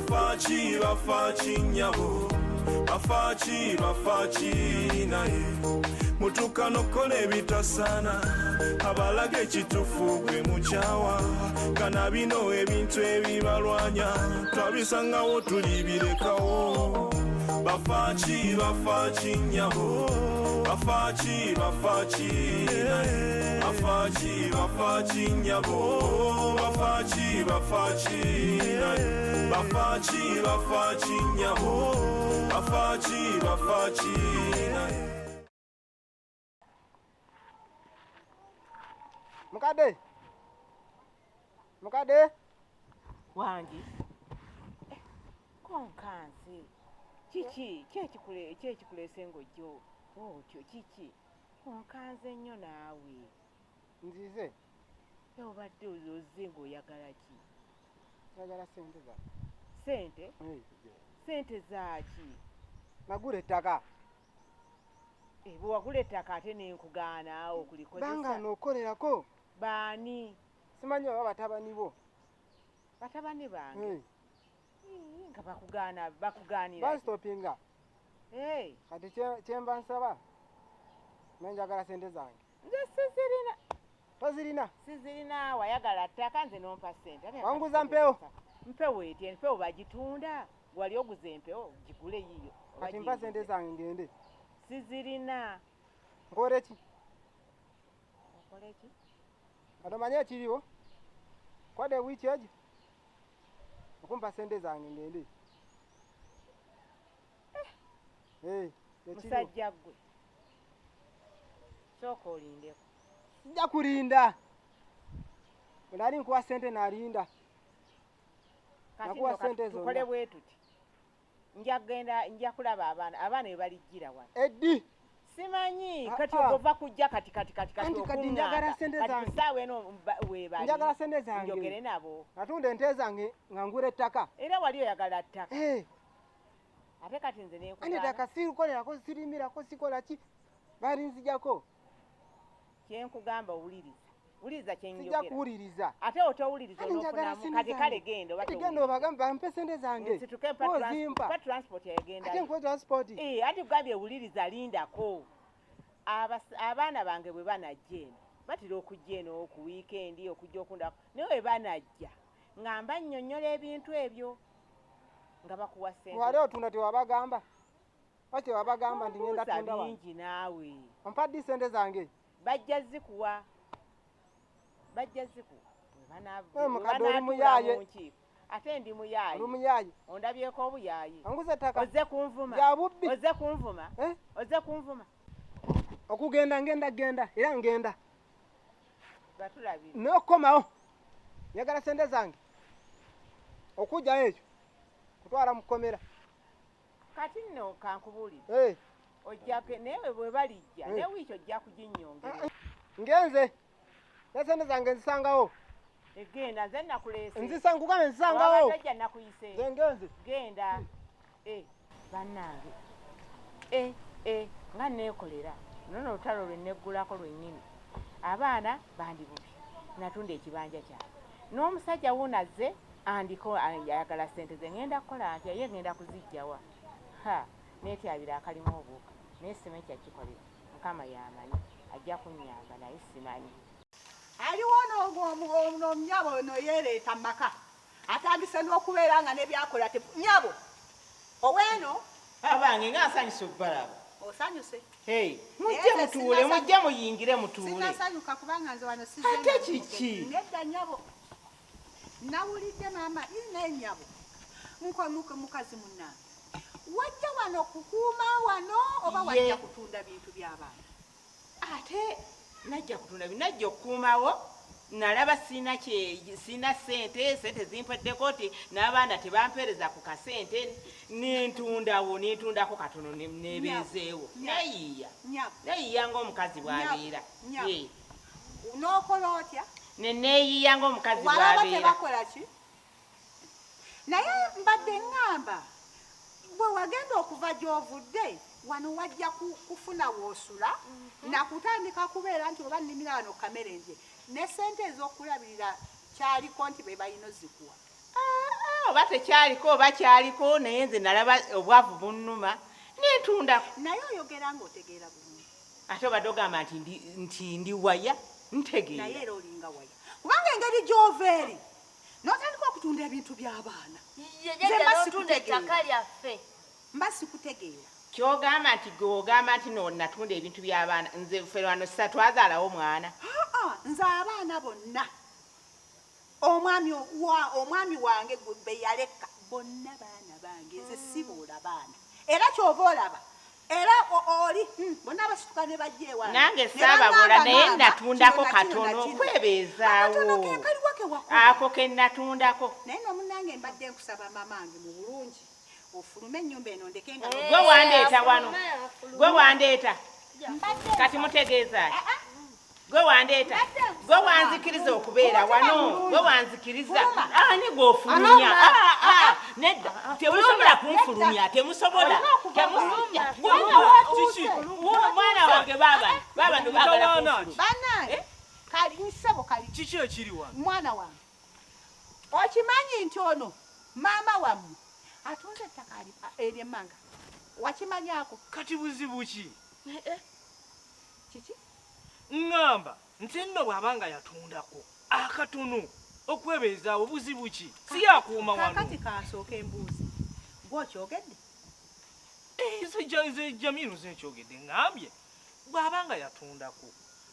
Bafaaki bafaaki nnyabo, bafaaki bafaaki naye mutuuka n'okukola ebitasaana, abalaga ekituufu gwe mukyawa. Kana bino ebintu ebibalwanya twabisangawo, tulibirekawo. Bafaaki bafaaki nnyabo, bafaaki bafaaki naye, bafaaki bafaaki nnyabo, bafaaki bafaaki naye, bafaaki bafaaki nnyabo, bafaaki bafaaki naye. Mukadde, mukadde. Wangi, konkanze. Kiki kyekikuleese ng'ojjo otyo? Kiki? Konkanze nnyo naawe. Nzize. Obadde ozze ng'oyagala ki? Njagala sente za Sente? Sente zaaki? Nagula ettaka. Bwe wagula ettaka ate nenkugaana okulikozesa? Banga nookolerako. Baani? Simanyi oba batabani bo. Batabani bange? Ii, nga bakugaana, bakugaanira? Bansitopinga. Kati kyemba nsaba, nenjagala sente zange. Nze sizirina. Tozirina? Sizirina. Wayagala ttaka, nze nompa sente. Ate Wanguza mpewo. Mpewo etya? Empewo bagitunda? Wali oguza empewo? Gigule yiyo oba Kati mpa ginguze. sente zange ngende. Sizirina. Nkole ki? Okole ki? Kati omanye ekiriwo, kwadde wiiki egi okumpa sente zange ngende. Eh, ekiriwo. Musajja ggwe, sooka olindeko. Sijja kulinda. Nali nkuwa sente, nalinda. Kati Nakuwa nno kati sente zonna. tukole bwe tuti, nja kugenda, nja kulaba abaana, abaana we balijjira wano. Eddi? Simanyi. Ah, Kati ah. ogova kujja kati kati kati kati. Anti kati njagala sente Kati zange. ku ssaawa eno weebali. Njagala sente zange. Njogere nabo. Natunda ente zange nga ngula ettaka. Era wali oyagala ttaka? Eh, Ate kati nze anti nenkugaana. ettaka sirikolerako, sirimirako, sikola ki, balinzijako. Kyenkugamba, owuliriza, wuliriza Sijja kyenjogera. kuwuliriza. Ate otowuliriza Anti njagala onoofunamu. sente Kati zange. kale genda oba Kati genda obagambe bampe sente zange. Nsituke mpa Ozimpa. mpa transport yagenda. Ate nkuwe transport? Eh, anti kugambye wuliriza, lindako. Abaana bange bwe banajja eno, batera okujja eno ku wiikendi, okujja okundako, naye bwe banajja nga mba nnyonnyola ebintu ebyo nga bakuwa sente. Wali otunda tewabagamba? Lwaki tewabagamba nti ngenda Ombuuza tunda wano? bingi naawe. Ompa ddi sente zange? Bajja zikuwa, bajja zikuwa bwe Eh, bwe mukadde oli banaatuula muyaaye. mu nkiiko. Ate ndi muyaaye? Oli muyaaye. Ondabyeko obuyaaye? Anguza ettaka. Ozze kunvuma? Lya bubbi. Ozze kunvuma? Eh? Ozze kunvuma? Okugenda ngenda genda era ngenda. Batulabire. N'okukomawo njagala sente zange, okugjayo ekyo kutwala mu kkomera. Kati nno kankubuulire. Eh, Ojja naye bwe balijja Eh. ne wiiki ojja kuginnyongera. Ngenze ne sente zange nzisangawo. Egenda, nze nakuleese. Nzisa, nkugambe nzisangawo. Wabadde ojja nakuyise. Nze ngenze. Genda. Eh, bannange, eh, eh, nga neekolera nono olutalo lwe neggulako lwennyini. Abaana bandi bubi, natunda ekibanja kyange n'omusajja wuuno azze andiko ayagala sente ze. Ngenda kukola ntya? Ye ngenda kuzijjawa? Ha, neetyabira akalimu obuuka, naye simanyi kyakikolera. Mukama yamanyi, ajja kunnyamba, naye simanyi. Aliwo n'omunyabo ono yeereeta mu maka, atandise n'okubeera nga nebyakola te nyabo oweeno. Abange, nga nsanyusa okubalaba. Osanyuse. Hey, mujje Naye nze mutuule, mujje muyingire mutuule. Sinasanyuka kubanga nze wano Ate kiki? Nedda nyabo, nawulidde maama ine nyabo nkomuke mukazi munnange, wajja wano kukuuma wano oba wajja kutunda bintu by'abaana? Ate najja kutunda, najja okukuumawo. Nalaba sina kye, sina sente, sente zimpeddeko ti n'abaana tebampeereza ku kasente, nentundawo, nentundako katono nebeezeewo. Neyiiya. Nyabo. Neyiiya ng'omukazi bw'abeera. Nyabo. Eh, N'okola otya? Ne neeyiiya ng'omukazi Walaba bw'abeera. tebakola ki, naye mbadde ŋŋamba bwe wagenda okuva gy'ovudde wano wajja kufuna woosula nakutandika kubeera nti oba nnimira wano kamere nje ne sente ez'okulabirira kyaliko nti be balina ozikuwa. Ah, Oba tekyaliko oba kyaliko, naye nze nalaba obwavu bunnuma nentundako. Naye oyogera ng'otegeera bulungi. Ate obadde ogamba nti nti ndi waya, ntegeera. Naye era olinga waya, kubanga engeri gy'ova eri n'otandika okutunda ebintu by'abaana. Ye jjajja n'otunda ettaka lyaffe. Mba sikutegeera. Kyogamba nti gwe ogamba nti no natunda ebintu by'abaana, nze ffe wano sisa twazaalawo mwana. Aa, nze abaana bonna omwami wa omwami wange gwe be yaleka bonna baana bange, nze siboola baana, era ky'ova olaba era oli bonna basituka ne bajja ewange. Nange Ne saababoola, baŋŋamba, naye maama, natundako kino na kino na katono kino. okwebeezaawo. Akatono ke kaliwa ke wakola. Ako ke natundako. Naye no munnange mbadde nkusaba mamange mu bulungi ofulume ennyumba eno ndeke nga Gwe wandeeta wano. Afulume, afulume. Gwe wandeeta. Mbadde Kati mutegeeza ki? Ah, ah. Gwe wandeeta. Mbadde Gwe nkusaba. wanzikiriza okubeera Umutima wano. mulungi. Gwe wanzikiriza. Fuluma. Ani gw'ofulumya? Fuluma. Ah, ah, nedda. Temusobola kunfulumya. Temusobola. Olina okuva Temusobola. Fuluma. Kiki? Mwana wange baabano. Baabano baagala Mutawaana kunfulumya. ki? Bannange, kali nsebo kali. Kiki ekiri wano? Mwana wange, okimanyi nti ono maama wammwe atunze ettaka ery'emmanga, wakimanyako? Kati buzibu ki? Kiki? Ŋŋamba nti nno bw'aba nga yatundako akatono okwebeezaawo, buzibu ki? Si yakuuma wano? Kaakati kansooka embuuzi, gwe okyogedde? Eh, nze Jamiru, nze nkyogedde. Ŋŋambye bw'aba nga yatundako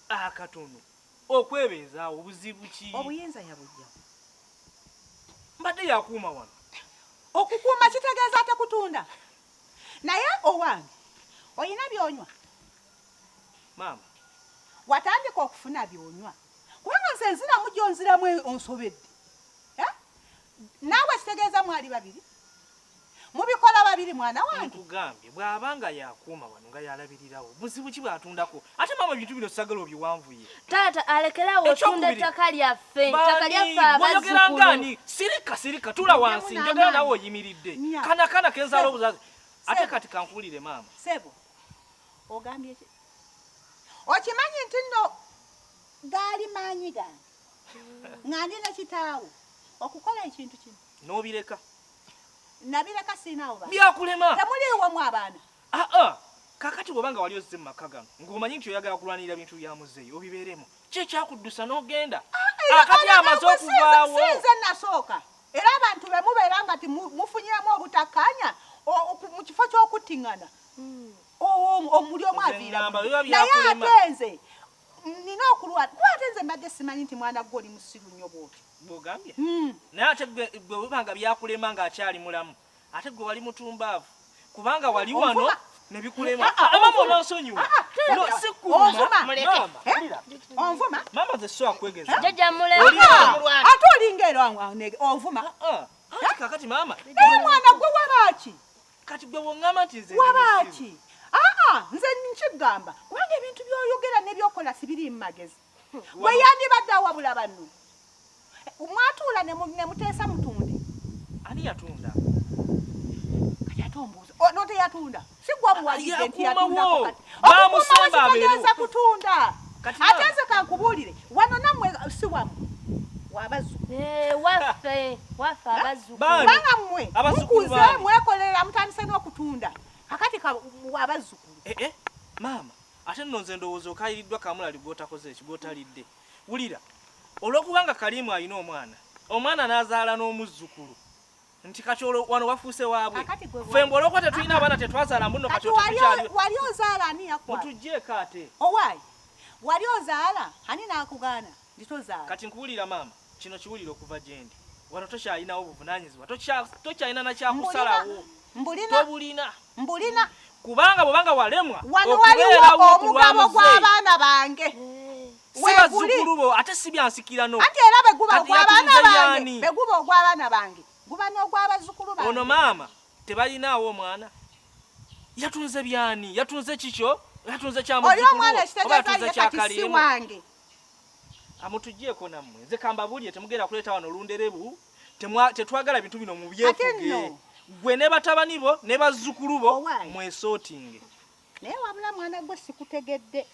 akatono okwebeezaawo, buzibu ki? Obuyinza yabujjawo? Mbadde yakuuma wano. Okukuuma kitegeeza ate kutunda. Naye owange, oyina byonywa? Maama. Watandika okufuna byonywa? Kubanga nze nziramu gyonziramu onsobedde. Eh? Naawe kitegeeza mwali babiri, mubikola babiri, mwana wange. Nkugambye bw'aba nga yakuuma wano, nga yalabirirawo, buzibu ki bw'atundako? Ate maama, ebintu bino sagala obiwanvuye. Taata, alekerawo otunda Ekyokubiri. ettaka lyaffe, ettaka lyaffe Bw'oyogera abazzukulu. ngaani? Sirika, sirika, tula wansi. Njamu Njogera n'amaanyi. nawe oyimiridde. Nya. Kana kana kenzaala Sebo. obuzazi ate. Sebo. Kati kankuwulire, maama. Sebo, ogambye ki? Okimanyi nti nno gaali maanyi gange nga ndi ne kitaawo okukola ekintu kino? N'obireka. Nabireka, siinaawo baana. Byakulema. Temuliiwomu abaana. Aa, kakati bw'oba nga wali ozze mu maka gano ng'omanyi nti oyagala kulwanirira bintu bya muzeeyi obibeeremu, ki ekyakuddusa n'ogenda? Akati amaze okuvaawo. Sinze nasooka, era abantu be mubeera nga mufunyemu obutakkaanya mu kifo ky'okuttiŋŋana, omuli omu Nze aviira ŋŋamba mu- biba naye byakulema. ate nze nina okulwana, kuba ate nze mbadde simanyi nti mwana gwe oli musiru nnyo bw'otyo. Bw'ogambye. Naye ate gwe bwe nga byakulema ng'akyali mulamu, ate gwe wali mutumbaavu, kubanga wali wano Onvuma. ne bikulema. Ah, ah, Mama, onvuma. ononsonyiwa. Ah, ah, No, tera- si kuluma. Onvuma. Maama, Eh? wulira. Onvuma. Maama, nze so akwegeza. Jjajja, muleke. Oli awo. Ate olinga era onvuma. Ah, ah, kakati maama, Naye mwana gwe, wabaaki? Kati gwe bw'oŋŋamba nti nze ndi musiru. Wabaaki? Aa, nze nkigamba kubanga ebintu byoyogera nebyokola sibiri mu magezi. Bwe yandibadde awabula banno, mwatuula ne muteesa mutunde. Ani yatunda? Kati ate ombuuza ono teyatunda? Si gwe omuwagidde nti Yakuumawo. yatundako? Kati Baamusemba okukuumawo abeerewo. kitegeeza kutunda. Kati Ate maama. nze kankubuulire, wano nammwe si wammwe, wabazzukulu. Eh, waffe, waffe abazzukulu. Baani? Kubanga mmwe Abazzukulu mukuze baani? mwekolera, mutandise n'okutunda. Kakati wabazzukulu. Eh, eh, maama, ate nno nze ndowooza okayiriddwa kamulali gw'otakoze eki gw'otalidde. Wulira, olw'okubanga Kalimu alina omwana, omwana n'azaala n'omuzzukulu, nti kati olwo wano wafuuse waabwe. Kakati gwe Ffe mbu olw'okuba tetulina abaana, tetwazaala, mbuno kati kati tetukyali. wali ozaala, ani yakwata? Mutuggyeko ate. Owaayi, wali ozaala, ani n'akugaana nditozaala? Kati nkuwulira maama, kino kiwulira okuva gye ndi. Wano tokyalinawo buvunaanyizibwa, tokyalina nakyakusalawo. Mbulina. Tobulina. Mbulina. Kubanga bw'obanga walemwa Wano waliwo okubeerawo ku lwa omugabo muzeeyi, gw'abaana bange. si Weeguli. bazzukulu bo, ate si byansikirano. Ate era bwe guba Kati ogw'abaana yatunze bange, y'ani? bwe guba ogw'abaana bange, guba n'ogw'abazzukulu bange. Ono maama tebalinaawo omwana, yatunze byani? Yatunze kikyo? Yatunze kya Oli muzzukulu omwana wo? Oba ekitegeeza yatunze ye kya kati si Kalimu? wange. Amutuggyeko nammwe. Nze kambabuulire, temugenda kuleeta wano olunderebu. Tetwagala bintu bino Ate mubyefuge. nno. Gwe ne batabani bo ne bazzukulu bo Owaaye. mwesootinge. Naye wabula mwana gwe sikutegedde.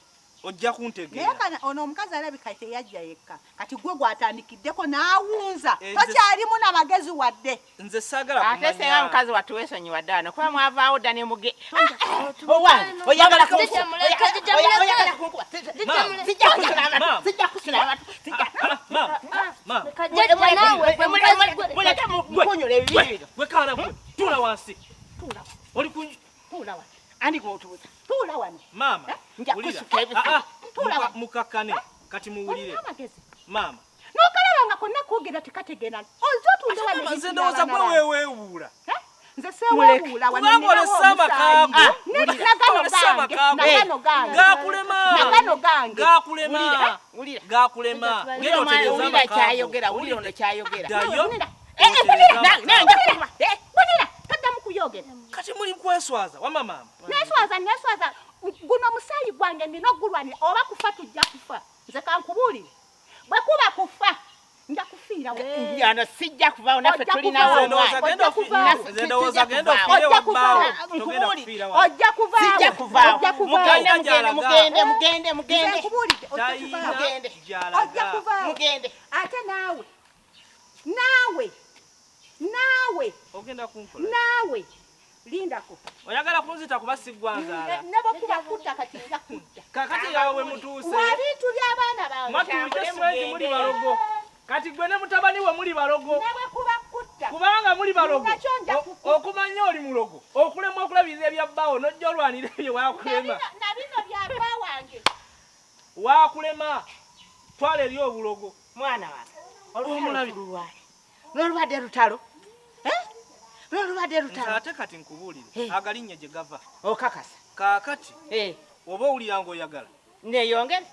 Ojja Naye kuntegeera. Kana ono omukazi alabika teyajja yekka. Kati gwe gwatandikiddeko n'awunza. Tokyalimu na magezi wadde. Nze saagala Ate kumanya. senga mukazi wattu weesonyiwa dda wano kuba mwavaawo dda ne muge owange oyagala Jjajja muleke, jjajja muleke. oyagala kunkuba. Jjajja muleke. Sijja kusuna abantu, Maama. sijja kusuna abantu, sijja. Maama, maama. Jjajja naawe gwe mukazi gwe. Muleke mukunyula ebibiri bino. Gwe kaana gwe, tuula wansi. Oli ku Tuula wano. Ani gw'otuuza? Tuula wano. Maama, Nja wulira. kusuka ebisebe. Ah, ah, Tuula wano. Mukakkane, kati muwulire. Olina amagezi. Maama. N'okalaba nga konna koogera tekategeera. Ozze otunde wano Maama, ebintu nze ndowooza by'abaana gwe bange. weeweewuula. Eh? Nze seeweewuula wano Kubanga nninawo olese amaka omusaayi. go. Nagano Olese gange, amaka go. nagano gange. Gaakulema. Nagano gange. Gaakulema. Wulira. Gaakulema. Wulira. Genda otereeze Wulira amaka go. kyayogera, wulira ono kyayogera. Ddayo. Wulira. Otereeze amaka Nange go. nja kukuba. Eh, Wulira, toddamu kuyogera. Kati muli kweswaza, wamma maama. Neswaza, neswaza. Guno musaayi gwange nina ogulwanira. Oba kufa tujja kufa. Nze kankubuulire. Bwe kuba kufa, nja kufiira wa. Ano sijja kuvaawo naffe Ojja tulinawo kuvaawo. Nze ndowooza omwana. genda Ojja ofi- kuvaawo. nze ndowooza Sijja genda kuvaawo. ofiire Ojja wa bbaawo. kuvaawo. Togenda Nkubuulire. kufiira wano. Ojja kuvaawo. Sijja kuvaawo. Ojja kuvaawo. Mugende, Talina mugende, gy'alaga. mugende, mugende, Nze mugende. nkubuulidde, ojja Talina kuvaawo. Mugende. gy'alaga. Ojja kuvaawo. Mugende. Ate naawe, naawe, naawe, Ogenda kunkola. naawe, lindako. Oyagala kunzita kuba siggwa nzaala. Ne bwe kuba kutta kati nja kutta. Kaakati awo we mutuuse. Wa bintu by'abaana bange. Mwatuulidde simanyi nti muli balogo. Kati gwe ne mutabani we muli balogo. Ne bwe kuba kutta. Kubanga muli balogo. Nakyo nja kukutta. Okumanya oli mulogo. Okulemwa okulabirira ebya bbaawo n'ojja olwanira ebyo Na waakulema. bino bya bba wange. Waakulema. Twala eri obulogo. Mwana wange. Omulabi. Olutalo Lwolubadde lutalo. Eh? Lwolubadde Nze lutalo. ate kati nkubuulire. Eh. Agalinnya gye gava. Okakasa. Kaakati Eh, oba owulira ng'oyagala neeyongere.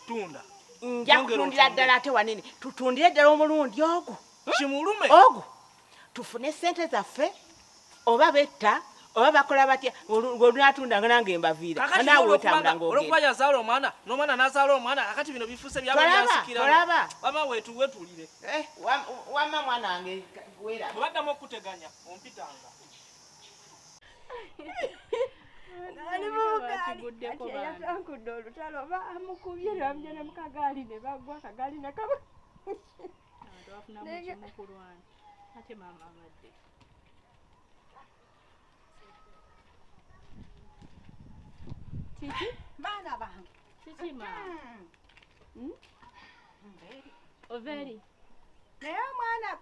tunda. Nja Yongera kutundira otunde. ddala ate wanene. Tutundire ddala omulundi ogwo. Kimulume. Ogwo. Tufune ssente zaffe oba betta oba bakola batya olunatunda nga nange mbaviira. Kakati Naawe olwokubanga otambula ng'ogenda. olwokuba yazaala omwana n'omwana n'azaala omwana kakati bino bifuuse byaba Tolaba, byansikirano. tolaba. Wamma wetuulire. Eh, wamma mwana wange weeraba. Bwe baddamu okuteganya ompitanga. Bakiguddeko Kati bambi. eyatankudde olutalo oba amukubye ne bamugya ne mu kagaali ne bagwa akagaali ne kaba Abantu bafunamu kimu kulwana. Ate maama abadde. Kiki? Baana bange. Kiki maama? Ova eri? Naye omwana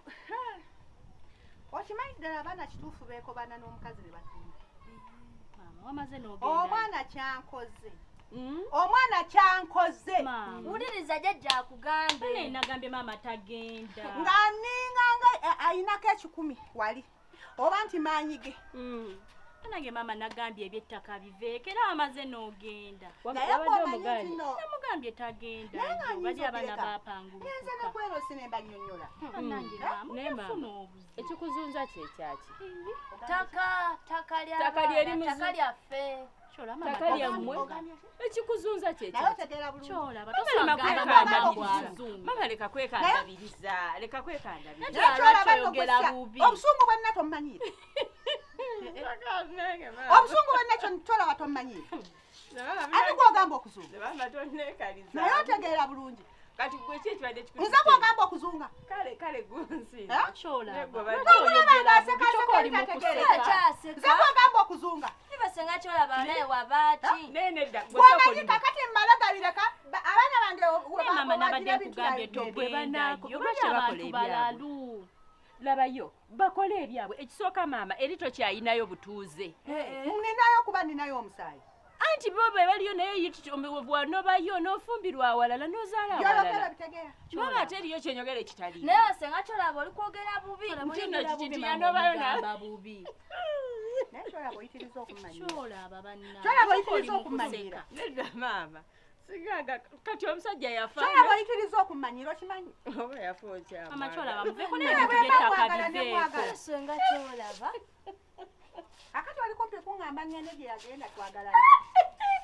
okimanyi ddala abaana kituufu beekobana n'omukazi ne batunda. Maama wamaze n'ogenda. Omwana kyankoze. Omwana kyankoze. Maama. Wuliriza jjajja akugambe. Bane nagambye maama tagenda. Nga nninga nga ayinako 1,000 wali. Oba nti maanyi ge. Nange maama nagambye ebyettaka biveeko era wamaze n'ogenda. Naye Wabadde bw'omanyi omugaanyi. nti no. Namugambye tagenda. Naye nga Bali nnyinza abaana okireka. baapangulukuka. Ngenze ne kwerosi ne mbannyonnyola. Bannange maama Naye maama. ofuna obuzibu. Ekikuzunza kye kyaki? Ttaka, ttaka Ttaka lyeri ly'abaana, muzu- ttaka lyaffe. Kyolaba maama Ttaka tagenda. lyammwe. Ekikuzunza kye Naye kyaki? otegeera bulungi. Kyolaba Mama tosobola leka kugamba kwekandabiriza. maama bw'azunga. Mama leka kwekandabiriza. Leka kwekandabiriza. Naye kyolaba nno Lwaki oyogera gwe bubi? Obusungu bwenna tomumanyiira. Obusungu bwenna kyolaba tomumanyiira. Ani gw'ogamba okuzunga? Maama tonneekaliza. Naye otegeera bulungi. Kati gwe ki ekibadde kikututte? Nze gw'ogamba okuzunga. Kale kale gunsinza. Eh? Kyolaba. Negwe badde. Lwaki Tomulaba oyogera ng'aseka bubi? Kyokka oli mu aseka kuseka. Nze Kyaseka. gw'ogamba okuzunga. Niba senga kyolaba naye wabaaki. Naye nedda gwe sooka Bw'omanyi olina. kakati mmala gabireka abaana bange Naye maama nabadde nkugambye Bwe togenda. banaako- Yo lwaki bali bakola abantu ebyabwe? balalu. Labayo bakole ebyabwe. Ekisooka maama eri tokyayinayo butuuze. Ninayo kuba ninayo omusaayi. Anti bo be baliyo naye bw'onobayo n'ofumbirwa awalala n'ozaala By'ologera awalala. bitegeera. Maama ate eriyo kyenyogera ekitaliiyo. Naye senga kyolaba oli kwogera bubi. Nti nno Oyogera kiki bubi, nti maama yanobayo na- omugamba bubi. Naye kyolaba oyitiriza okummanyiira. Kyolaba bannange. Kyolaba Kyokka oli oyitiriza mu okummanyiira. kuseka. Nedda maama. Singa kati omusajja yafa. Kyolaba oyitiriza okummanyiira okimanyi. Oba yafa okyamwagala. Maama kyolaba muveeko Naye n'ebintu bwe mba by'ettaka mwagala ne biveeko. mwagala. Senga kyolaba. Akati oli kumpi kuŋŋamba ŋŋende gye yagenda twagalana.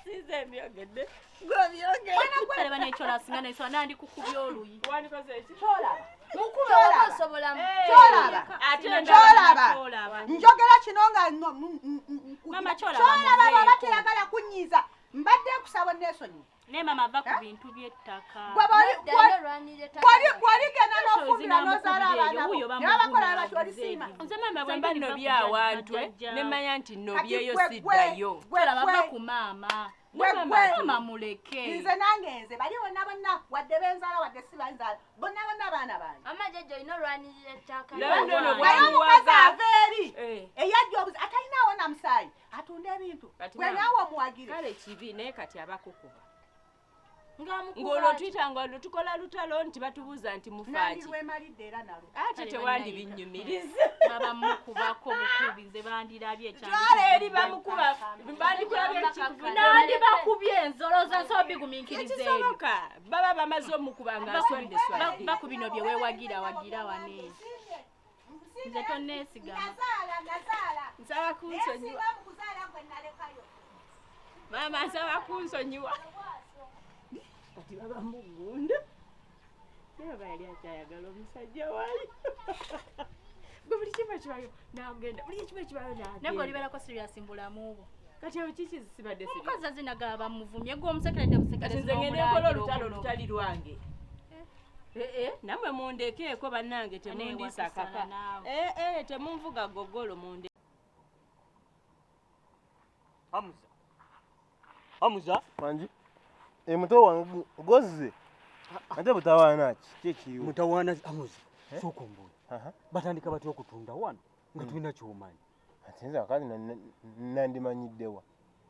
Sinze mbyogedde. Gwe byogedde. Kale bane kyolaba singa naye nandikukubya oluyi. Wandikoze ki? Kyolaba. Mukube oba osobola. Kyolaba. Ate Kyolaba. Kyolaba. Njogera kino nga Maama, kyolaba kyolaba bw'oba muveeko. teyagala kunnyiiza. Mbadde nkusaba onneesonyiwe. Naye maama va ku bintu by'ettaka. Bw'oligenda n'ofumbira n'ozaala abaana bo ne babakola batyo olisiima. Nze maama bwe mba nnobye awantu ne mmanya nti nnobyeyo siddayo. Kyolaba va ku maama. Maama muleke. Nze nange nze bali bonna bonna wadde benzaala wadde si banzaala bonna bonna baana bange. Mama jjajja olina olwanirira ettaka. Naye omukazi ava eri eyajja obuzi atalinaawo na musaayi atunda ebintu gwe naawe omuwagire. Kale kibi naye kati abakukuba. Ng'olwo tuyita nga tukola lutalo nti batubuuza nti mufaaki. Nandirwemalidde era nalwo. Ate tewandibinyumiriza. Baba mukubako bukubi nze bandirabye ekyange. Twala eri bamukuba bandikulabye ekikuvuna. Nandibakubye enzoloza nsobola bigumiikiriza ebyo. Tekisoboka baba bamaze omukuba ng'aswadde swadde. Va ku bino bye weewagira wagira wano. Nze tonneesigama. Nazaala nazaala. Nsaba kunsonyiwa. Naye singa mu kuzaala gwe nalekayo. Maama nsaba kunsonyiwa. Kati baba mugunda naye aba yali akyayagala omusajja waayo gwe buli kimu ekibayo n'agenda buli kimu ekibayo n'agenda. Naye gwe olibeerako serious mu bulamu bwo. Kati awo kiki sibadde serious? Omukazi azinaga bamuvumye gwe omusekeredde Kati busekerezi nze ngende nkola olutalo olutali lwange. Nammwe mundekeeko bannange temundiisa kaka. Temunvuga gogolo munde. Hamuza. Hamuza. Manji. Muto wange gozze ate butawaana ki kikiriwo? Mutawaana Hamuza sooka ombuulire. Batandika batya okutunda wano nga tulina ky'omanyi? Ate nze akazi nandimanyiddewa.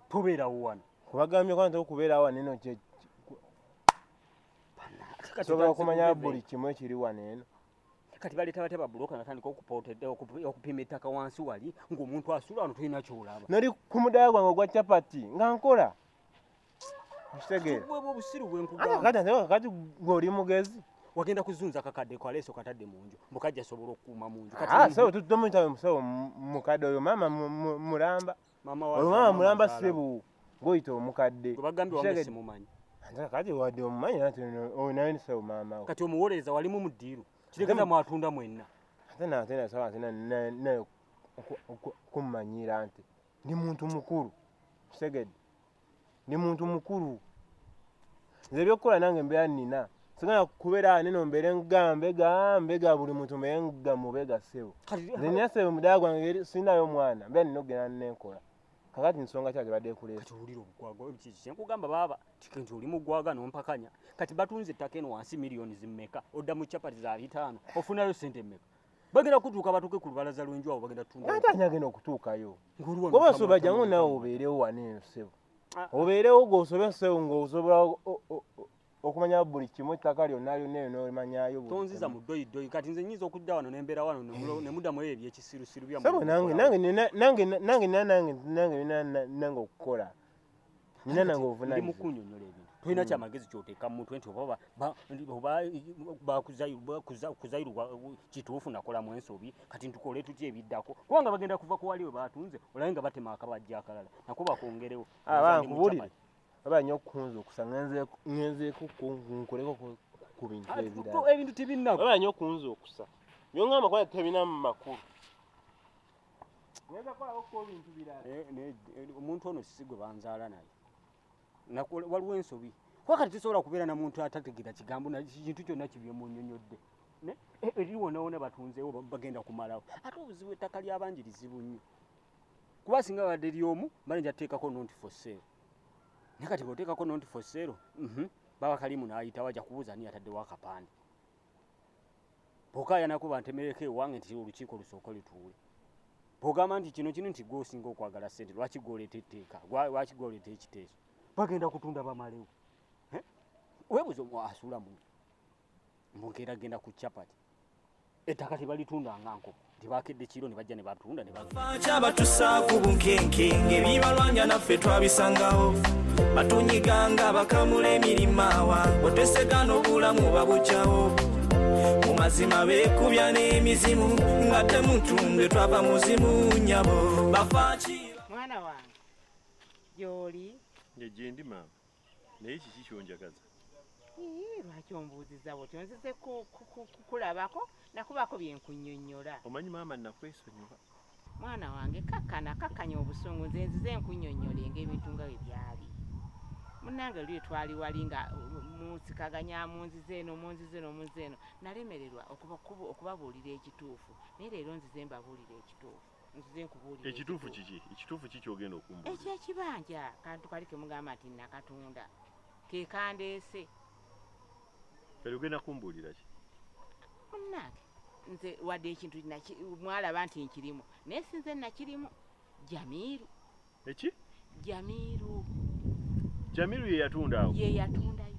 Tobeerawo wano. Kubagambye kwanza okubeerawo wano eno sobola okumanya buli kimu ekiri wano eno. Kati baleeta batya babuloka natandika okupima ettaka wansi wali ng'omuntu asula wano tolina ky'olaba. Nali ku mudaala gwange ogwa capati nga nkola. Okitegeera? Bwe obusiru bwe nkugamba. Kati kati gwe oli mugezi. Wagenda kuzunza akakadde ko aleese okatadde mu nju mbu kajja asobola okukuuma mu nju. Sebo tomuyita musawo mukadde oyo maama mulamba. Oyo maama mulamba ssebo ng'oyita omukadde. Gwe bagambye wange simumanyi. Ate kati wadde omumanyi ate oyo naye ssebo maama we. Kati omuwolereza walimu mu ddiiru kitegeeza mwatunda mwenna. Ate nate nasaba ate naye kummanyira nti ndi muntu mukulu. Kitegedde? Ndi muntu mukulu. Nze ebyokukola nange mbeera nnina. Sigala kubeera wano eno mbeere nga mbega buli muntu mbeere nga mubega ssebo. Nze nina ssebo mudaala gwange sirinayo mwana mbeera nina okugenda nenkola. Kaakati nsonga ki ebadde ekuleese? Kati owulira obugwagwa kiki kye nkugamba baaba nti oli mugwaga n'ompakanya. Kati batunze ettaka eno wansi miliyoni zimmeka odda mu capati za 500 ofunayo ssente mmeka? Bagenda kutuuka batuuke ku lubalaza lw'enju awo bagenda kutunda. Ate ani agenda okutuukayo? Goba osobola jangu naawe obeerewo wano eno ssebo. Obeerewo gw'osobe ssebo ng'osobola okumanya buli kimu ettaka lyonna lyonna eyo n'olimanyaayo buli Tonziza mu ddoyi kati nze nnyinza okudda wano ne mbeera wano ne muddamu ebyo ebyekisirusiru byammwe. Ssebo nange nange nina nange nange nina nange nange nina nange okukola. Nina nange Ndi obuvunaanyizibwa. mu kunnyonnyola ebintu. Tolina kyamagezi ky'oteeka mu mutwe nti oba kuzayirwa kituufu nakolamu ensobi kati ntukole tutya ebiddako kubanga bagenda kuva ku wali we batunze olabe nga batema akabajja akalala nako bakongerewo. Aba nkubuulire baba nnyo okukunza okusa ngenzeeko nkoleko ku bintu ebirala. Ebintu tebinnaggwa. Baba nnyo okunza okusa. By'ongamba kuba tebirina makulu. Ngenda kukolako ku bintu birala. Omuntu ono si gwe banzaala naye. Waliwo ensobi. Kuba kati tosobola kubeera na muntu atategeera kigambo na kintu kyonna kibye munnyonnyodde. Eri wonna wonna batunzeewo bagenda kumalawo. Ate obuzibu ettaka ly'abangi lizibu nnyo. Kuba singa babadde ly'omu bayinza kuteekako not for sale. Naye kati bw'oteekako not for sale, baba kalimu n'ayitawo ajja kubuuza ani yataddewo akapande. Bw'okaayanako bantemereko ewange nti olukiiko lusooke lutuule. Bw'ogamba nti kino kino nti ggwe osinga okwagala ssente lwaki ggwe oleeta etteeka lwaki ggwe oleeta ekiteeso. Bagenda kutunda bamalewo. Weebuuze asula mu mbu nkeera genda ku capati. Ettaka tebalitunda nga nkoko. Tebakedde kiro ne bajja ne batunda ne Kyabatusa ku bunkenke ebibalwanya naffe twabisangawo batunyiganga bakamula emirimawa otesega n'obulamu babukyawo mu mazima beekubya n'emizimu nga temutunde twava muzimu nnyabo bafaaki. Mwana wange gy'oli? Nje gyendi maama naye kiki ky'onjagaza? Lwaki ombuuziza bw'otyo? Nzize kukulabako nakubako bye nkunnyonnyola. Omanyi maama nakwesonyiwa. Mwana wange kakkana kakkanya obusungu nze nzize nkunnyonnyole ng'ebintu nga bwe byali. Munnange luli twali wali nga munsikaganya munzize eno munzize eno munzize eno, nalemererwa okubabuulira ekituufu, naye leero nzize mbabuulira ekituufu. Nzize nkubuulira ekituufu. Kiki ekituufu? Kiki ogenda okumbuulira? Ekyekibanja kantu kali ke mugamba nti nakatunda ke kandeese. Kale ogenda kumbuulira ki? Munnange nze wadde ekintu mwalaba nti nkirimu, naye sinze nakirimu. Jamiru. Eki? Jamiru. Jamiru ye yatunda awo? Ye yatundayo.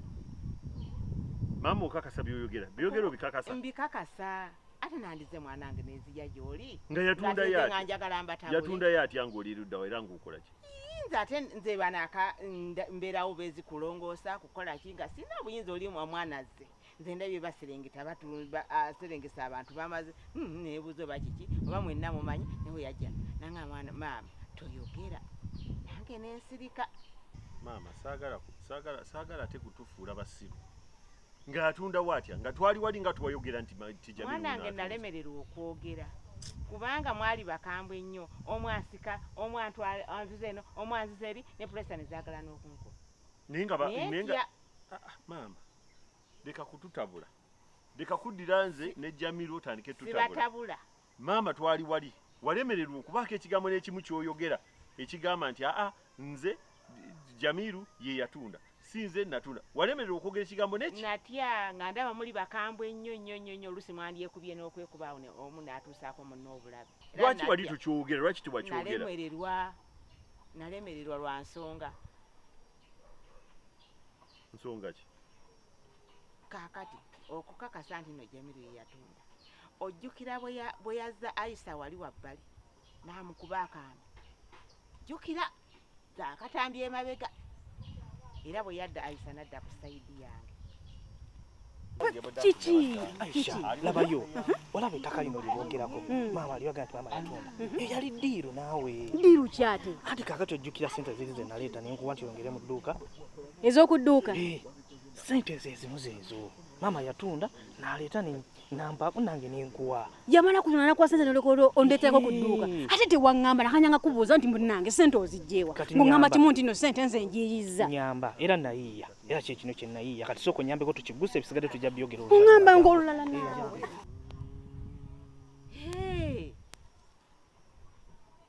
Maama okakasa by'oyogera? By'oyogera obikakasa? Mbikakasa. Ate nandize mwanange nenzija gy'oli. Nga yatundayo nga atya? Njagala mbatabule. Yatundayo atya ng'oli ludda era ng'okola ki? Nze ate nze banaka mbeerawo bezi kulongoosa kukola ki nga sirina buyinza oli omwana azze. Nze ndabye baserengeta baserengesa abantu bamaze neebuuza oba kiki oba mwenna mumanyi, naye yajja nangamba maama toyogera, nange nensirika. Maama saagala ate kutufuula basiru. Ng'atunda watya? Nga twali wali nga tuwayogera nti Jamiru mwanange nalemererwa okwogera kubanga mwali bakambwe nnyo, omu asika omu anzize eno omu anzize eri, ne pulesa ne zaagala n'okunkuba. Naye nga maama leka kututabula, leka kuddira nze ne Jamiru otandike tutabula. Sibatabula. Maama twali wali walemererwa okubaako ekigambo n'ekimu ky'oyogera ekigamba nti aa nze Jamiru ye yatunda, si nze natunda. Walemererwa okwogera ekigambo n'eki? Natya nga ndaba muli bakambwe nnyo nnyo nnyo nnyo, oluusi mwandyekubye n'okwekuba awo omu n'atuusaako munne obulabe. Lwaki wali tukyogera? Lwaki tewakyogera? Nalemererwa lwa nsonga. Nsonga ki? Kaakati okukakasa nti no Jamiru ye yatunda, ojjukira bwe yazza Aisha wali wabbali n'amukuba akaama, jjukira akatambi emabega, era bwe yadda Aisha n'adda ku sayidi yange. Kiki? Aisha, labayo olaba ettaka lino lyeboogerako maama aliwaga nti maama yatunda, eyali ddiiru naawe. Ddiiru ki ate? Anti kaakati ojjukira ssente ziri ze naleeta ne nkuwa nti oyongere mu dduuka. Ez'oku dduuka? Ssente ze ezimu zeezo maama yatunda n'aleeta nampaako nange nenkuwa. Yamala kutunda nakuwa ssente noleka ondeeterako ku dduuka, ate tewaŋŋamba nakanyanga kubuuza nti munnange ssente oziggyewa, ng'oŋŋamba kimu nti no ssente nze njiiyizza. Nyamba era nayiiya, era kye kino kye nayiiya. Kati sooka onyambeko tukiguse, ebisigadde tujja byogera olulala. Oŋŋamba ng'olulala naawe.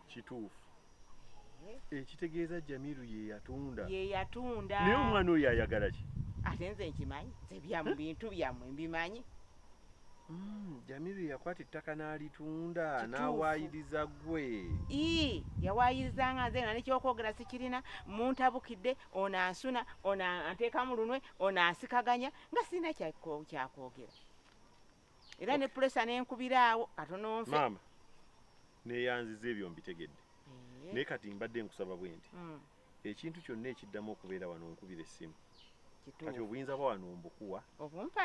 Kituufu. Ekitegeeza Jamiru ye yatunda. Ye yatunda. Naye omwana oyo ayagala ki? Ate nze nkimanyi, nze byamu bintu byammwe mbimanyi. Jamiru yakwata ettaka n'alitunda n'awaayiriza ggwe. Yawaayiriza nga nze nga nekyokwogera sikirina, muntabukidde, ono ansuna, ono anteekamu lunwe, ono ansikaganya, nga sirina kyakwogera. Era ne pulesa nenkubira awo katono nfe. Maama neeyanziza ebyo mbitegedde, naye kati mbadde nkusaba bwe nti ekintu kyonna ekiddamu okubeera wano nkubira essimu. Kati obuyinza bwa wano mbukuwa,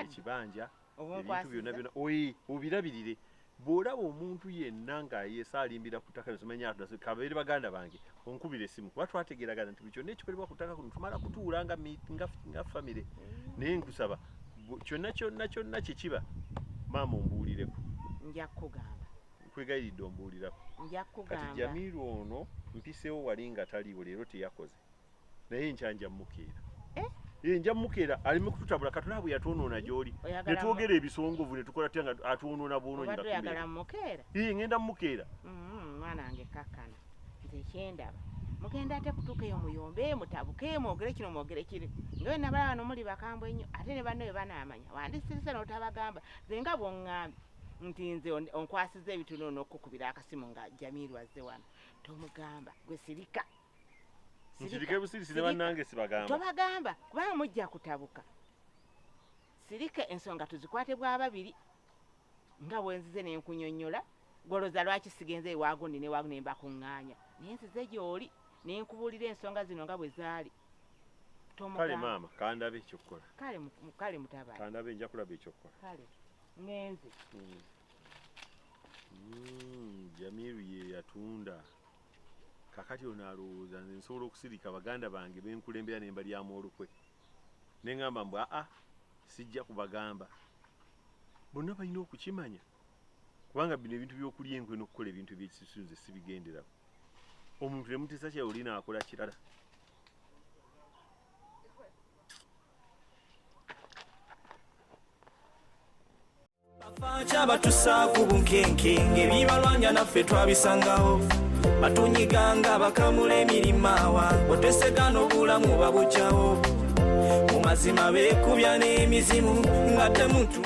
ekibanja, ebintu byonna byonna oyi obirabirire. Bw'olaba omuntu yenna nga yeesaalimbira ku ttaka simanya kabeere baganda bange, onkubira essimu kuba twategeeragana nti buli kyonna ekikolebwa ku ttaka kuno tumala kutuula nga famire. Naye nkusaba kyonna kyonna kyonna kye kiba maama ombuulireko. Nja kukugamba. Nkwegayiridde ombuulirako. Nja kukugamba. Kati Jamiru ono mpiseewo wali nga taliiwo leero teyakoze, naye enkya nja mmukeera. Nja mmukeera aleme kututabula. Katonda bwe yatwonoona gy'oli ne twogera ebisongovu ne tukola tutya nga atwonoona bwonoonyi. Obadde oyagala mmukeera? Ngenda mmukeera. Mwana wange kakkana, nze kyendaba mugenda ate kutuuka eyo muyombe mutabuke mwogere kino mwogere kiri, nga wenna balaba wano muli bakambwe nnyo, ate ne banno bwe banaamanya wandisirise n'otabagamba. Nze nga bw'oŋŋambye nti nze onkwasizza ebitono n'okukubira akasimu nga Jamiru azze wano, tomugamba gwe sirika. Nsirike busirisi ne bannange sibagamba. Tobagamba kubanga mujja kutabuka. Sirika ensonga tuzikwate bwa babiri nga bwe nzize ne nkunyonnyola. Gw'olowooza lwaki sigenze ewa gundi ne wa gundi ne mbakuŋŋaanya, naye nzize gy'oli ne nkubuulira ensonga zino nga bwe zaali. Kale maama kandabe ekyokukola. Kale mutabani. Kandabe nja kulaba ekyokukola. Kale ngenze. Jamiru ye yatunda. Kakati ono alowooza nze nsobola okusirika baganda bange benkulembera ne mbalyamu olukwe. Ne ŋŋamba mbu aa sijja kubagamba. Bonna balina okukimanya kubanga bino ebintu by'okulya enkwe n'okukola ebintu ebyekisisu nze sibigenderako. Omuntu ne muteesa kye oli n'akola kirala. Kyabatusa ku bunkenke ng'ebibalwanya naffe twabisangawo batunyiganga bakamula emirimawa otesega n'obulamu babukyawo mu mazima beekubya n'emizimu nga temutu.